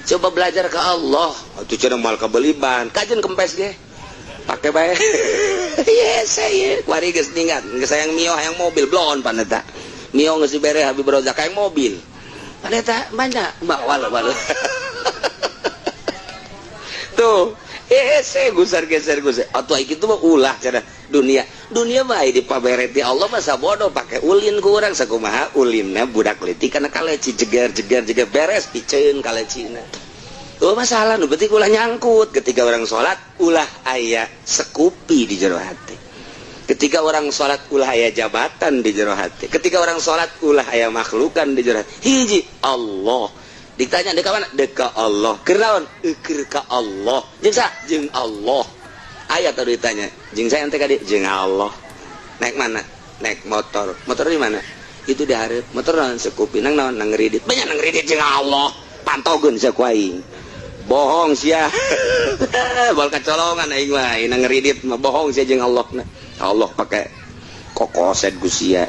Coba belajar ke Allah atuh, cenah moal kabeli ban kajen kempes ge pake bae. Yes, saya kuari geus ningat geus hayang Mio, hayang mobil blon pan eta. Mio geus dibere Habib Rozak, hayang mobil pan eta banyak bawal wal tuh. Eh, gusar geser gusar atau itu mah ulah cara dunia. Dunia mah dipabereti Allah mah sabodo pake ulin ku urang. Sakumaha ulinna budak leutik kana kaleci, jeger jeger jeger, beres piceun kalecina. Oh, masalah nu penting ulah nyangkut. Ketika orang sholat, ulah aya Scoopy di jero hati. Ketika orang sholat, ulah aya jabatan di jero hati. Ketika orang sholat, ulah aya makhlukan di jero hati. Hiji Allah. Ditanya deka mana? Deka Allah. Keur naon? Keur ka Allah. Jeung sa? Jeung Allah. Aya tadi ditanya jeung saya ente kadi jeung Allah. Naik mana? Naik motor. Motor di mana? Itu di hareup. Motor naon? Scoopy. Nang naon? Nang ngridit. Banyak nang ngridit jeung Allah. Pantogeun sia ku aing. Bohong sia, bal kecolongan aing mah. Nang ngridit mah bohong sia jeung Allah. Nah, Allah pakai kokoset ku sia.